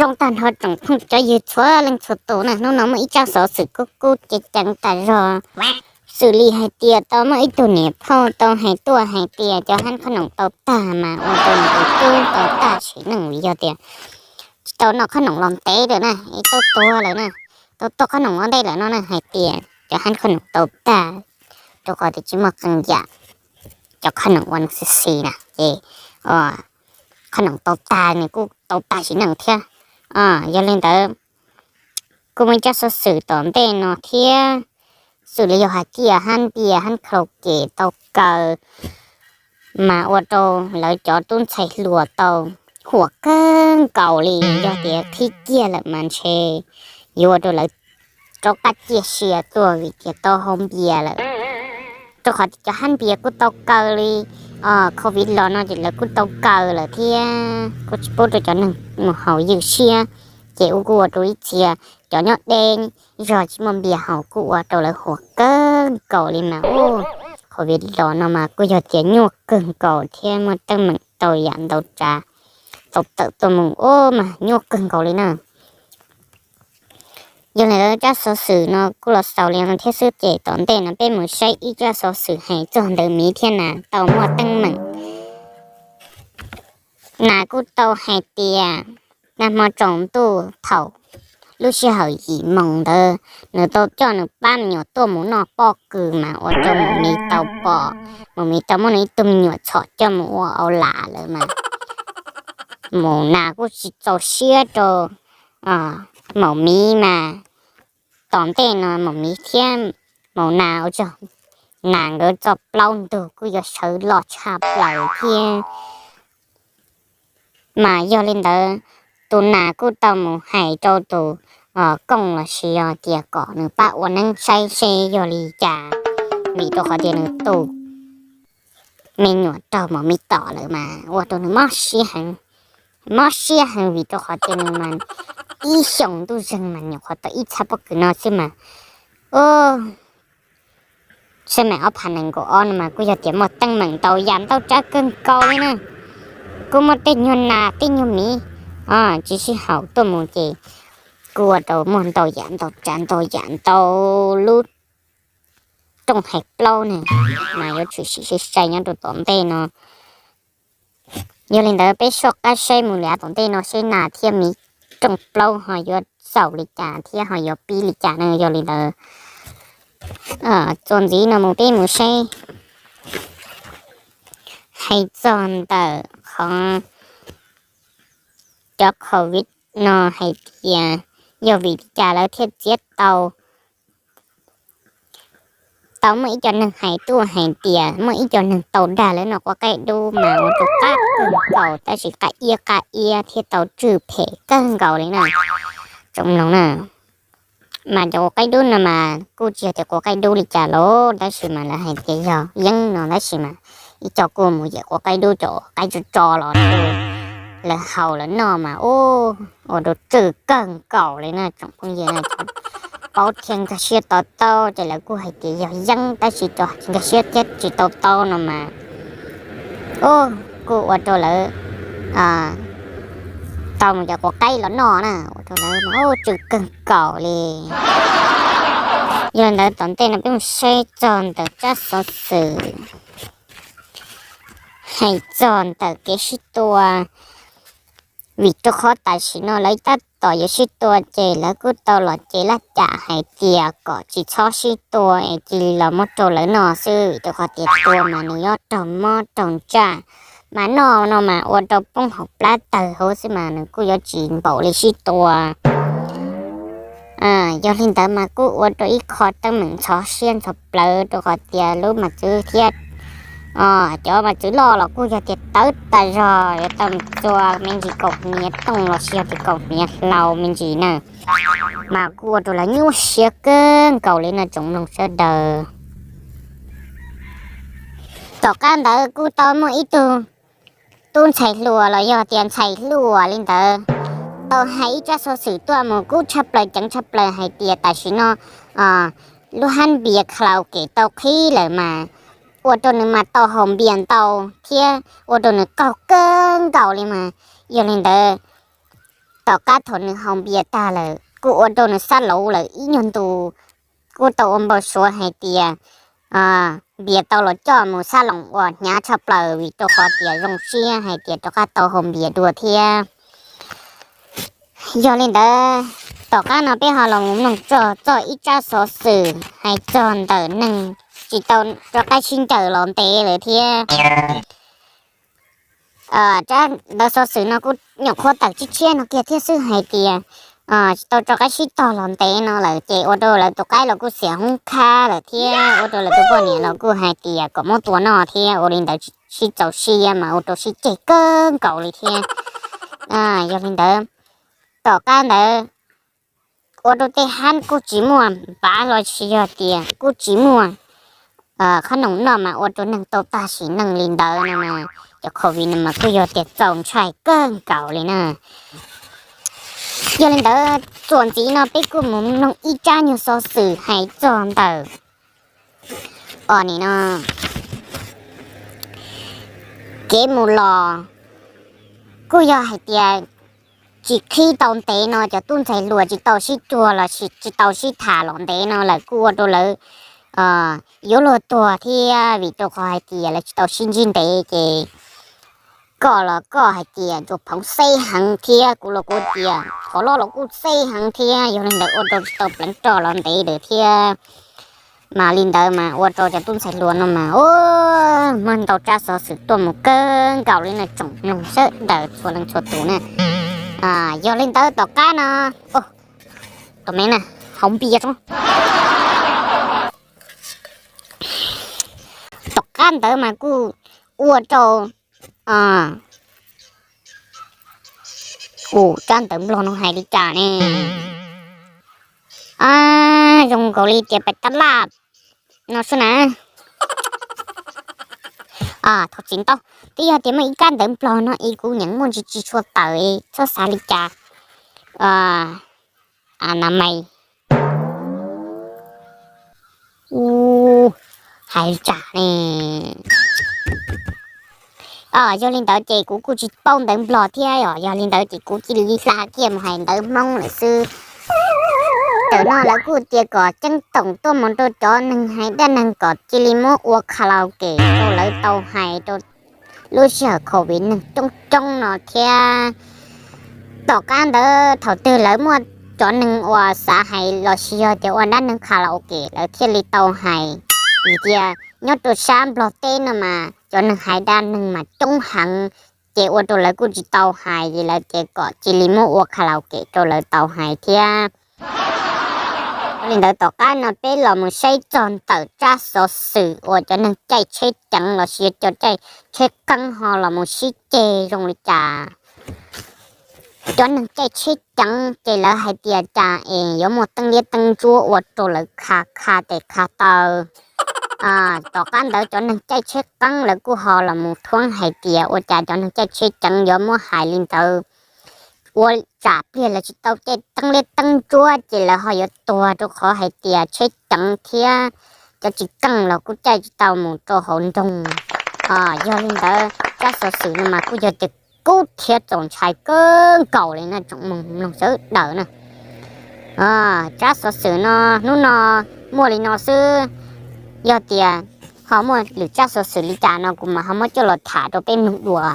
Zoo tag nrho tsoom phooj cov ywg txhua leej txhua tus na, hnub no muaj ib tsab xov xwm kub kub ceev ceev tas zog. Xws li hais tias tau muaj ib tug niam phauj tau hais tuaj hais tias cov hab khob noom tau tag mas ua rau nws tus tub tau tag sim neej vim yog tias tsis tau noj khob noom los ntev lawm na, tau tuag lawm na, tau tuag khob noom ua ntej lawm no na, hais tias cov hab khob noom tau tag, rau qhov tias tsis muaj qee yam, cov khob noom ua neeg xis xis na ces khob noom tau tag nws kuj tau tag sim neej thiab. Yog li ntawd kuj muaj ib tsab xov xwm tom ntej no thiab, xws li yog hais tias hab npias hab khaus ces tau kaw mas ua rau lawv cov tub ntxhais hluas tau huam kawg nkaus li, yog tias qhib kiag lawm mas ntshe yuav ua rau lawv rov qab ciaj sia tuaj vim tias tau haus npias lawm. Rau qhov cov hab npias kuj tau kaw li, covid los no ces lawv kuj tau kaw lawm thiab kuj tsis pub rau cov neeg mus haus ywj siab, ces ua kuj ua rau ib txhia cov nyob deb zog tsis muaj npias haus kuj ua rau lawv huam kawg nkaus li mas ua, covid los no mas kuj yog tias nyuaj kawg nkaus thiab muaj teeb meem ntau yam ntau tsav tau tawm tuaj mus ua mas nyuaj kawg nkaus li na. Yog li ntawd tsab xov xwm no kuj los xaus li no thiab xwb ces tom ntej no peb mus saib ib tsab xov xwm hais txog ntawm miv thiab nas tau muaj teeb meem. Nas kuj tau hais tias nag hmo tsaus ntuj thaum lub sij hawm yim moos ntawd nws tau coj nws pab me nyuam tuaj mus noj pob kws mas ua rau mus miv tau pom, mus miv tau muab nws ib tug me nyuam txhom coj mus ua au lam lawm mas mus nas kuj tsis txaus siab rau maum miv mas tom ntej no maum miv thiab maum nas ua tsaug, nas nkawd txoj plaub ntug kuj yuav sawv loj tshaj plaws thiab. Mas yog li ntawd tus nas kuj tau mus hais rau tus kooj los sis yog tias kom nws pab ua neeb saib seb yog li cas, vim rau qhov tias nws tus me nyuam raug maum miv tom lawm mas ua rau nws mob siab heev, mob siab heev vim rau qhov tias nws mas ib xyoos ntuj zeeg mas nyuam qhuav tau ib txhab pob kws no xwb mas sab meem ob phav nees nkaum ob no mas kuj yog tias muaj teeb meem ntau yam ntau tsav kawg nkaus li na. Kuj muaj tej nyuag nas tej nyuag miv tsis sib haum tuaj mus ces kuj ua rau muaj ntau yam ntau tsav ntau yam ntau lub rooj hais plaub ne, mas yuav tshwm sim sai sai nyob rau tom ntej no. Yog li ntawd peb soj qab saib mus li tom ntej no seb nas thiab miv rooj plaub ho yuav xaus li cas thiab ho yuav pib li cas ne. Yog li ntawd txuas ntxiv no mus peb mus saib hais txog ntawm qhov cov covid no hais tias yog vim li cas lawv thiaj txiav tau. Tau muaj ib co neeg hais tuaj hais tias muaj ib co neeg tau dag lawv noj quav qaib dub mas ua rau qab kawg nkaus tab sis qab iab qab iab thiab tau tswj phem kawg nkaus li na. Tsoom mloog na, mas cov quav qaib dub no mas kuj tsis yog tias quav qaib dub li cas los tab sis mas lawv hais tias yog yeeb no tab sis mas ib co kuj mus yam quav qaib dub cov qaib tso tso los lawv haus lawv noj mas ua rau tswj kawg nkaus li na tsoom phooj ywg na. Paub thiab nkag siab to taub ces lawv kuj hais tias yog yeeb tab sis tsis nkag siab thiab tsis to taub no mas kuj ua rau lawv tau mus cov quav qaib los noj na, ua rau lawv tswj kawg nkaus li. Yog li ntawd tom ntej no peb mus saib txog ntawm tsab xov xwm hais txog ntawm kev sib tua, vim rau qhov tam sim no lawv tab tom yuav sib tua ces lawv kuj tau los cev laj cam hais tias kom tsis txhob sib tua es cia li los muab rau lawv noj xwb vim rau qhov tias tua mas nws yuav raug mob raug ntsaj, mas noj no mas ua rau poob hauv plab tawg huv xwb mas nws kuj yuav tsis npaum li sib tua. Yog li ntawd mas kuj ua rau ib qho teeb meem ntxhov siab ntxhov plawv rau qhov tias lub mas txwv thiab cov mas txwv loj los kuj yog tias tawv tas zog yuav tau mus txua me ntsis kaum hniav tooj los sis yog tias kaum hniav hlau me ntsis na, mas kuj ua rau lawv nyuaj siab kawg nkaus li no tsoom mloog sawv daws. Tom qab ntawd kuj tau muaj ib tug tub ntxhais hluas los yog tias ntxhais hluas li ntawd tau hais ib tsab xov xwm tuaj mus kub tshaj plaws ceev tshaj plaws hais tias tam sim no lub hab npias khaus kem tau qhib lawm mas ua rau nws mas tau haus npias ntau thiab ua rau nws qaug kawg nkaus li mas. Yog li ntawd tom qab thaum nws haus npias tag lawm kuj ua rau nws xab laus lawm ib nyuag ntu, kuj tau ua npau suav hais tias npias tau los coj mus xab laus uas hnyav tshaj plaws vim rau qhov tias zoo siab hais tias rov qab tau haus npias dua thiab. Yog li ntawd, tom qab no peb ho los mloog tso txog ib tsab xov xwm hais txog ntawm neeg tsis tau rov qab sib ncaws los ntev lawm thiab. Tsab ntawv xov xwm no kuj nyuam qhuav tawm tshiab tshiab no kiag thiab xwb hais tias tsis tau rov qab sib tog los ntev no lawm ces ua rau lawv tus qaib los kuj xiam hoob khab lawm thiab ua rau lawv tus poj niam los kuj hais tias kom muab tua noj thiab ua li ntawd sib txaus siab mas ua rau sib ceg kawg nkaus li thiab. Yog li ntawd, tom qab ntawd ua rau tej hab kuj tsis muaj npav los sis yog tias kuj tsis muaj qhob noom noj mas ua rau neeg tau tag sim neej li ntawd no mas cov covid no mas kuj yog tias txaus ntshai kawg nkaus li na. Yog li ntawd txuas ntxiv no peb kuj mus mloog ib tsab nyuag xov xwm hais txog ntawm os nim no kev mus los kuj yog hais tias tsis qhib tau ntev no cov tub ntxhais hluas tsis tau sib cuag los sis tsis tau sib tham los ntev no lawm kuj ua rau lawv yuav luag tuag thiab vim rau qhov hais tias lawv tsis tau sib ntsib ntev ces koj los koj hais tias ntsuas phoov xeb heev thiab kuv los kuv tias qhov loj los kuj xeb heev thiab yog li ntawd ua rau tsis tau pleev roj los ntev lawm thiab. Mas li ntawd mas ua rau cov tub ntxhais hluas no mas muaj ntau tsab xov xwm tuaj mus kawg nkaus li no tsoom mloog sawv daws txhua leej txhua tus na. Yog li ntawd tom qab no, tom me na, haus npias tso. Tom qab ntawd mas kuj ua rau, ua tsab ntawv nplog no hais li cas ne? Zoo nkaus li tias pais tab laj no xwb na. Thov txim ntau, twb yog tias muaj ib kab ntawv nplog no es kuv nyeem muaj ntsis tsis tshua tawm es txhob xav li cas. Anamais, u, hais li cas ne? Yog li ntawd ces kuv kuj tsis paub ntawv nplog thiab os, yog li ntawd ces kuv cia li hla kiag mus hais ntawv Hmoob lawm xwb. Tam no lawv kuj tias kom ceeb toom tuaj mus rau cov neeg hais dab neeg kom cia li muab ua karaoke rau lawv tau hais rau lub sij hawm covid neeg coob coob no thiab. Tom qab ntawd thaum twg lawv muaj cov neeg uas xav hais los sis yog tias ua dab neeg karaoke lawv thiaj li tau hais. Vim tias nyob rau sab nplog teb no mas cov neeg hais dab neeg mas coob heev, ces ua rau lawv kuj tsis tau hais ces lawv ces kom cia li muab ua karaoke rau lawv tau hais thiab. Yog li ntawd tom qab no peb los mus saib txog ntawm tsab xov xwm uas cov neeg caij tsheb ceev los sis yog cov caij tsheb qeeb ho los mus sib ceg zoo li cas. Cov neeg caij tsheb ceev ces lawv hais tias cas es yuav muaj teeb liab teeb ntsuab ua rau lawv kha kha tes kha taw. Tom qab ntawd cov neeg caij tsheb qeeb lawv kuj ho los mus thuab hais tias ua cas cov neeg caij tsheb ceev yuav muab hais li ntawd, ua tsam pliag lawv tsis tau caij teeb liab teeb ntsuab ces lawv ho yuav tuag rau qhov hais tias tsheb ceev thiab cov tsis keej los kuj caij tsis tau mus rau hauv nroog. Yog li ntawd tsab xov xwm no mas kuj yog tias kub thiab txaus ntshai kawg nkaus li no tsoom mloog sawv daws na. Tsab xov xwm no hnub no muaj li no xwb. Yog tias ho muaj lwm tsab xov xwm li cas no kuv mas ho muab coj los tham rau peb mloog dua.